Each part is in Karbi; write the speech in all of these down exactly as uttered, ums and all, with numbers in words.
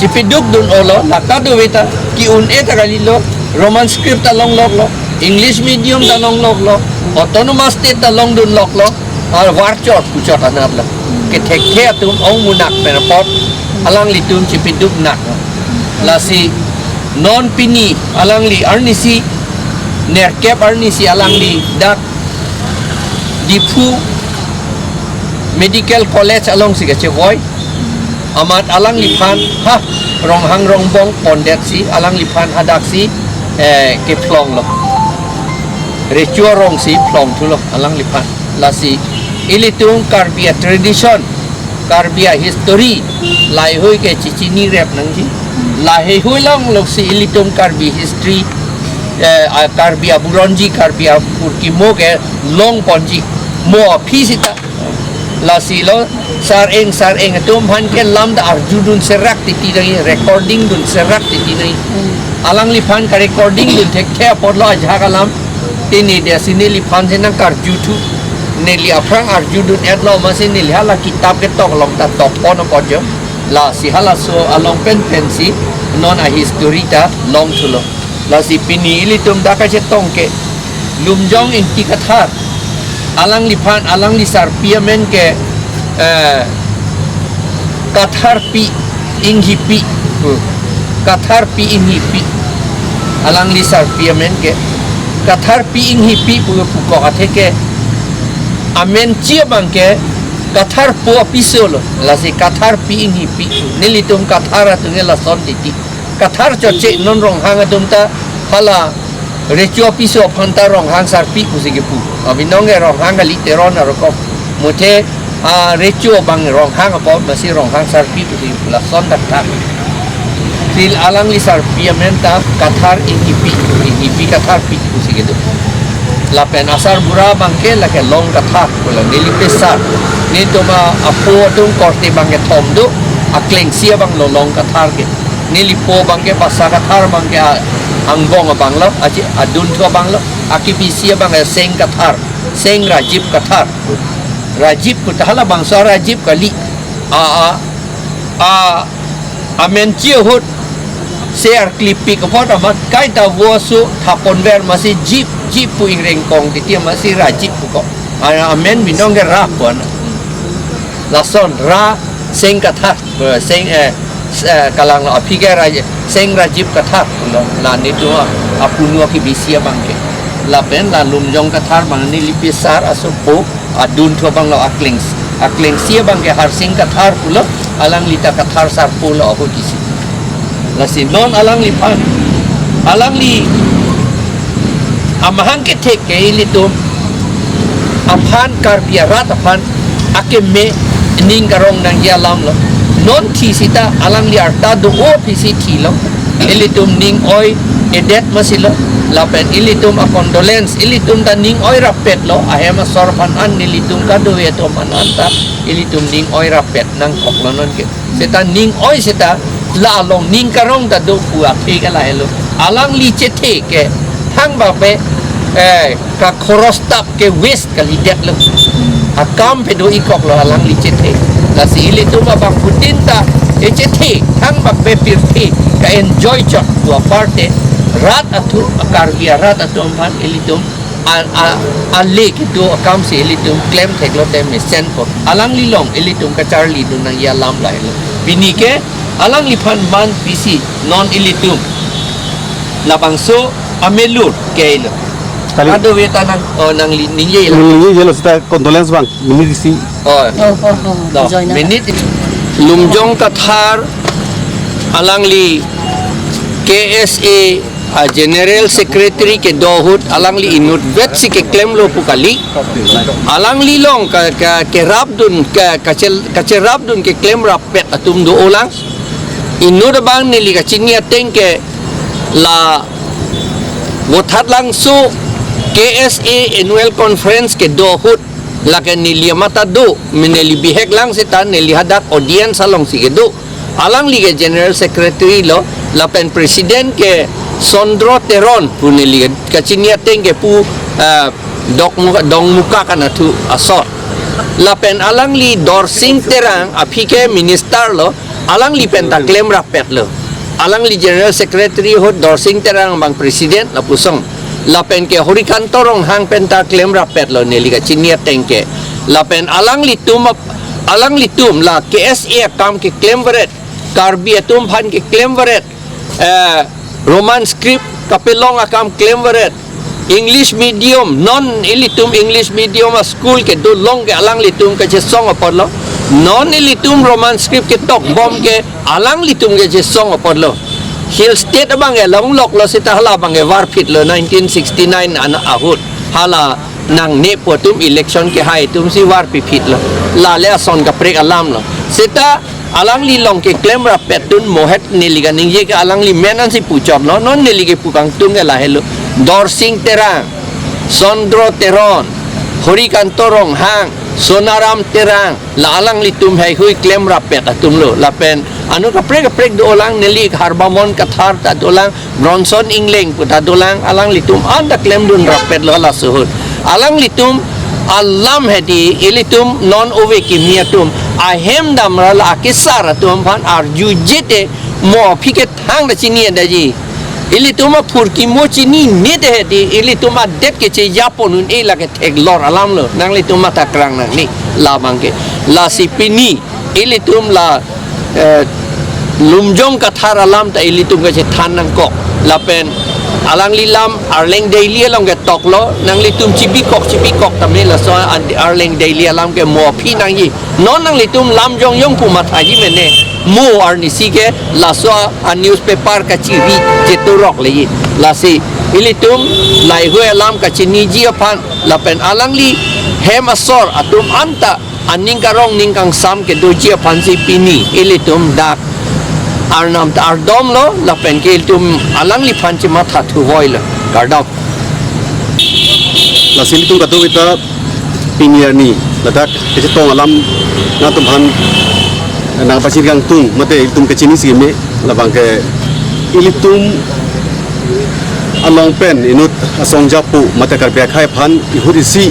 Ipiduk dun olo, la kadokave ta, ki-un-e ta kalilo, Roman script ta longloklo, English medium ta longloklo, autonomous state ta longdunloklo, ar varchor puchot anaplo. Kethekthe atum ong munak pen apot, alanglitum chipiduk nak. Lasi non pini, alangli arnisi, nerkep arnisi alangli dak Diphu Medical College alongsi kachevoi. Amat alangliphan ha Ronghang Rongbong pondetsi alangliphan hadaksi, eh, kephlonglo. Recho arongsi phlongthulo alangliphan. Lasi ilitum Karbi a-tradition, Karbi a-history, laheihui ke chichinirep nangji. Laheihui longloksi ilitum Karbi history, eh, a-Karbi aburonji, Karbi apurkimo ke longponji. Mo aphi sita. Lasilo, sareng, sareng atum aphan ke lam ta arjudun serak titi nangji, recording dun serak titi nangji. Alangliphan ka-recording dun thekthe apotlo ajahak alam. Te ne desi neliphan si nangkarjuthu. Neli aphrang arjudun-etlo, amatsi neli hala kitap ketok along ta tokpon apot jo. Lasi halaso along pen pensi non a-history ta longthulo. Lasi pini ilitum dak kachetong ke Lumjong Ingti Kathar. Alangliphan, alangli sarpi amen ke, eh, Katharpi Inghipi. Hmm. Katharpi Inghipi. Alangli sarpi amen ke Katharpi Inghipi pu, pukok atheke amen chi abang ke Katharpo apiso lo. Lasi Katharpi Inghipi. Nelitum Kathar atum ke lason titi. Kathar choche non Ronghang atum ta hala recho apiso aphan ta Ronghang sarpi pusi kepu. Abinong ke Ronghang kali, Teron arokok. Muthe, ah, recho abang Ronghang apot, amatsi Ronghang sarpi pusi kepu, lason dak dak. Til alangli sarpi amen ta Kathar Inghipi, Inghipi Katharpi pusi kedo. Lapen asarbura abang ke lake Long Kathar, pu la neli pesar. Netum apo atum korte abang kethom do, aklengsi abang lo Long Kathar ke. Nelipo abang ke Basa Kathar abang ke a-, angbong abang lo, achi adunthu abang lo, akibisi abang ke Seng Kathar, Seng Rajib Kathar. Rajib pu ta halabangso Rajib kali. A, a, a, amen chi ahut se arklipik apot amat kaita vo aso thaponver, amatsi Jib, Jib pu ingrengkong titi, amatsi Rajib pukok. A, amen binong ke Ra pu ana. Lason Ra Seng Kathar. Eh, Seng, eh, s-, eh, kalang lo aphi ke Raj-, Seng Rajib Kathar lo, la netum apunu akibisi abang ke. Lapen la Lumjong Kathar abang neli pesar asopo, adunthu abang lo akleng, aklengsi abang ke Harsing Kathar pulo, alangli ta Kathar sarpo lo ahut isi. Lasi non alangliphan, alangli amahang kethek ke ilitum aphan, Karbi arat aphan akeme ning karong nangji alam lo. Non thi sita alangli arta do-o aphisi thilo. Ilitum ning oi-edet amatsi lo. Lapen ilitum a-condolence, ilitum ta ning oi rappetlo. Ahem asor aphan an, ilitum kadokave atum aphan an ta ilitum ning oi rappet nangkoklo non ke. Seta ning oi seta la along ning karong ta do pu athe ke lahelo. Alangli chethe ke thangbak pen, eh, ka khoros tap ke waste kalidetlo. Akam pado ikoklo alangli chethe. Lasi ilitum abangphutin ta echethe thangbak pen pirthe ka-enjoy chot pu aparte, rat atum, a-Karbi arat atum aphan ilitum a, a, ale kedo akamsi ilitum klemtheklo te mesenpo. Alangli along ilitum kacharlidun nangji alam lahelo. Pini ke alangliphan man pisi non ilitum labangso amelur ke lo. Kali. Kadokave ta nang, oh, nangli ningjelo. Ningjelo seta condolence abang, minute isi. Oh. Oh, oh, oh. No, join na. Minute. Lumjong Kathar alangli K S A a-General Secretary kedo ahut alangli inutvetsi keklemlo pu kali. Alangli along ka, ka, kerapdun, ka, kachel, kacherapdun keklem rappet atum do-o lang. Inut abang neli kachini ateng ke la Vothatlangso K S A Annual Conference kedo ahut, lake neli amat ta do, me neli bihek lang seta neli hadak audience alongsi kedo. Alangli ke General Secretary lo, lapen President ke Sondro Teron pu neli kachini ateng ke pu, ah, Dokmuka, Dongmukak anatthu asor. Lapen alangli Dorsing Terang aphi ke minister lo, Alangli pen ta klem rappetlo. Alangli General Secretary ahut Dorsing Terang abang President lapuson. Lapen ke Horikanto Ronghang pen ta klem rappetlo neli kachini ateng ke. Lapen alanglitum ap-, alanglitum la K S A akam keklem varet, Karbi atum aphan keklem varet, eh, Roman script kapelong akam klem varet, English medium, non ilitum English medium a school kedo along ke alanglitum kachesong apotlo. Non ilitum Roman script ketok bom ke alanglitum kachesong apotlo. Hill State abang ke longloklo seta hala abang ke varphitlo nineteen sixty-nine an ahut. Hala nangne pu atum election kehai atum si varpiphitlo. Lale ason kaprek alamlo. Seta alangli along keklem rappet dun mohet neli kaningje ke alangli men ansi puchotlo, non neli kepu kangtung ke lahelo. Dorsing Terang, Sondro Teron, Horikanto Ronghang, Sonaram Terang, la alanglitum heihui klem rappet atumlo. Lapen anut kaprek kaprek dolang, neli Harbamon Kathar ta dolang, Bronson Engleng pu ta dolang, alanglitum anta klemdun rappetlo laso ahut. Alanglitum alam hedi ilitum non ove kimi atum ahem damra la akesar atum aphan arjuje te mo aphi kethang ta chini adaji. Ilitum aphurkimo chinine te hedi ilitum adet kechejapon un-e lake theklor alamlo. Nanglitum matha krang nangne labang ke. Lasi pini ilitum la, eh, Lumjong Kathar alam ta ilitum kachethan nangkok. Lapen alangli lam Arleng Daily along ketoklo, nanglitum chibikok chibikok tame laso an-, Arleng Daily alam ke mo aphi nangji. Non nanglitum lam jongjong pu mathaji mene, mo arnisi ke laso a newspaper kachiri cheturok leji. Lasi ilitum laheihui alam kachiniji aphan lapen alangli hem asor atum anta aning karong ning kangsam kedoji aphansi pini ilitum dak Arnam ta ardomlo, lapen ke ilitum alangliphan chematha thuvoilo. Kardom. Lasi ilitum kadokave ta pini arni ladak kachetong alam nangtum aphan nangpachini kangtung mate ilitum kachinisi me, labang ke ilitum along pen inut asong japu mate Karbi akhei aphan ihut isi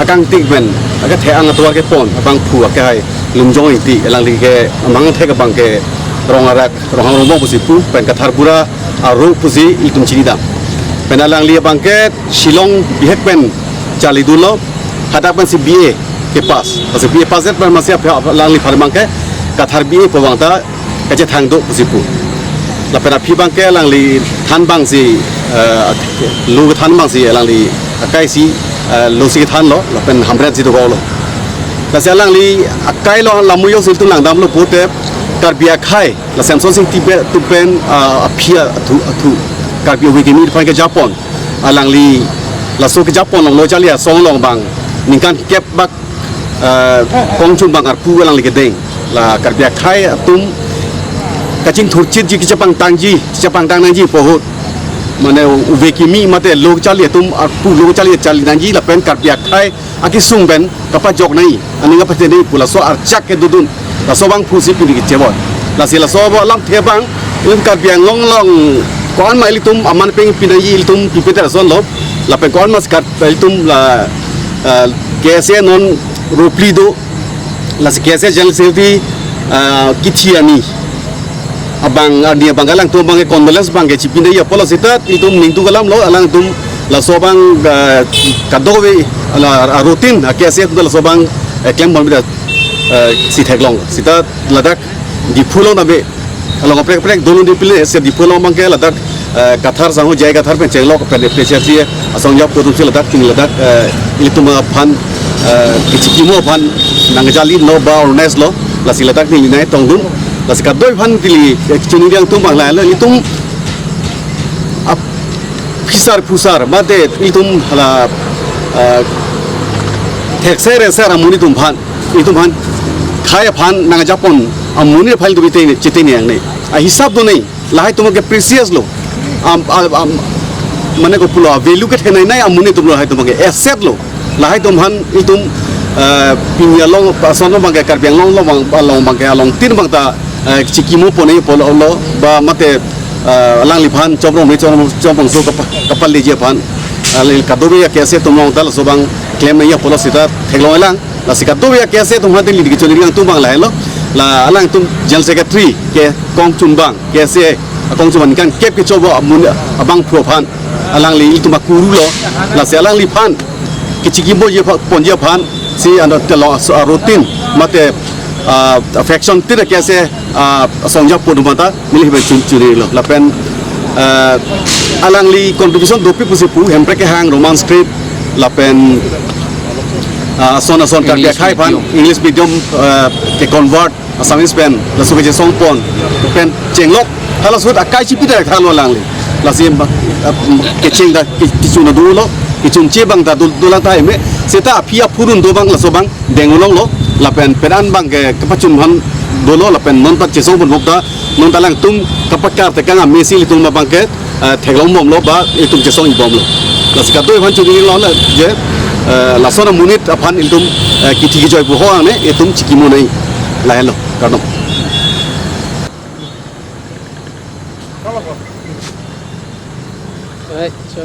akangtik pen akethe-ang atovar kepon abangphu akehai Lumjong Ingti, alangli ke amangthek abang ke Rong Arak, Ronghang Rongbong pusi pu, pen Kathar Bura aro pusi ilitum chinidam. Pen alangli abang ke Shillong bihek pen charlidunlo, hadak pensi B A kepass. Lasi B A pass det pen masi aphi alangliphan abang ke Kathar B A pu abang ta kachethang do pusi pu. Lapen aphi abang ke alangli than abangsi, eh, lo kethan abangsi alangli akaisi, eh, losi kethanlo, lapen hamren si dokoklo. Lasi alangli akailo lamuyok si ilitum langdamlo pute Karbi akhei, la Semson Sing Ingti pen, atum pen, ah, aphi athu, athu Karbi ove kimi aphan kejapon. Alangli laso kejapon along lo charli asong along abang ningkan kep bak, ah, kongchum abang arpu alangli kedeng. La Karbi akhei atum kachingthurchitji, kachepangtangji, kachepangtang nangji pu ahut, mane ove kimi mate lo charli atum arpu lo charli charli nangji lapen Karbi akhei akesung pen kapajok nangji, aning kapathe nangji pu laso archak kedodun, laso abangphusi pini kechebon. Lasi laso abo alamthe abang, ilitum Karbi Anglong along ko-an ma ilitum aman peng pinangji ilitum pipeter asonlo, lapen ko-an ma sekat ilitum la, eh, K S A non ropli do, lasi K S A General Secretary, eh, kithi arni abang, arni abang alangtum abang ke condolence abang ke chipinangji apotlo seta ilitum ningduk alamlo, alangtum laso abang, eh, kadokave la arutin a K S A atum laso abang, eh, klembom bida, eh, si theklong. Seta ladak Diphu along tame along kaprek kaprek dolo di pile se Diphu along abang ke ladak, eh, Kathar sangho J I Kathar pen chenglok pen P C R C asong japu atumsi ladak pini ladak, eh, ilitum aphan, eh, kechikimo aphan nangjalilo ba organize lo, lasi ladak neli nangtongdun, lasi kadokave aphan neli, eh, chiningri kangtung abang lahelo, ilitum aphisar phusar mate ilitum hala, eh, thekser eser amonit atum aphan, ilitum aphan khei aphan nangjapon amonit aphan ilitum chete, chetene nangne. Ahisap do nangji, lahai atum ke precious lo. Am, am, am, mane kopulo, value kethenei nei amonit atumlo, lahai atum ke asset lo. Lahai atum aphan ilitum, eh, pini along, ason abang ke Karbi Anglong along abang, along abang ke alongtin abang ta, eh, chikimo pone polo lo, ba mate, eh, alangliphan chomrong me chom, chomrong so kapa-, kapal leji aphan, eh, kadokave a K S A atum along ta laso abang klem nangji apotlo seta theklong-elang. Lasi kadokave a K S A atum aphan neli kachiningri kangtung abang lahelo. La alangtum General Secretary ke kongchunbang, K S A kongchunbang ningkan kep kechobo amun abangphu aphan alangli ilitum akuru lo, lasi alangliphan kechikimbo je pha-, ponji aphan si ano telo aso a routine mate, ah, faction tin K S A, ah, asong japo dumata neli pen chun chun lo. Lapen, ah, alangli contribution dopik pusi pu Hemprek kehang, Roman script, lapen, ah, ason ason Karbi English akhai aphan medium. English medium, ah, ke convert Assamese pen, laso kechesong pon pen chenglok, hala sut akai chipi ta thalo alangli. Lasi, ah, kecheng ta ke-, kechun ta dolo, kechun che abang ta dol-, dolang tahai me, seta aphi aphurun do abang laso abang deng ulong lo, lapen pen an abang ke kepachun aphan dolo, lapen non ta chesong pon bok ta, non ta alangtum kapakar tekang amesi ilitum abang ke, eh, theklong bomlo ba ilitum chesong ibomlo. Lasi kadokave aphan chun-i lo la je, eh, lason amonit aphan ilitum, eh, kithi kijoi pu ho angne ilitum chikimo nai. Lahelo, kardom. Right, so,